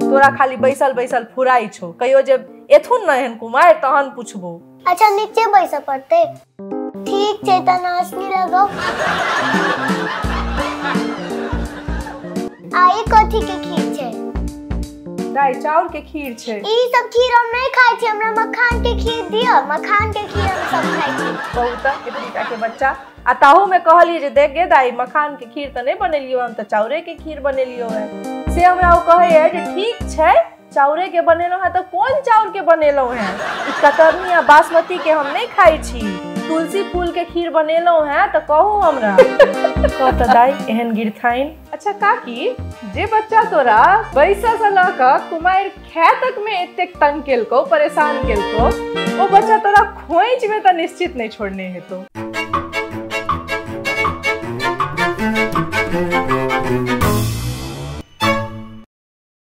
तोरा खाली बैसल बैसल फुराइ छौ। कहियो जे एथुन न एहन कुमारि तहन पुछबो। अच्छा नीचे बैसऽ पड़तै? ठीक छै तऽ नाचनी लगो। आ ई कथी के खीर छै? दाइ चाउर के खीर छै। ई सब खीर हम नहीं खाइ छी, हमरा मखान के खीर दिअ, मखान के खीर हम सब खाइ छी। बहुत एतबीटा के बच्चा, आ ताहू में कहलियै जे देख गे दाइ मखान के खीर तऽ नहीं बनेलियो, हम तऽ चाउरे के खीर बनेलियो है। से हमरा ओ कहैया जे ठीक छै चाउरे के बनेलहुँ है तऽ कोन चाउर के बनेलहुँ है? ई कतरनी आ बासमती के हम नहीं खाइ छी, तुलसी फूल के खीर बनेलहुँ है तऽ कहू हमरा। कह तऽ दाइ एहन गिरथाइन। अच्छा काकी, जे बच्चा तोरा बैसा से लऽ कऽ कुमारि खाय तक में एतेक तंग केलको, परेशान केलको, ओ बच्चा तोरा खोइच में तऽ निश्चित नहीं छोड़ने हेतो।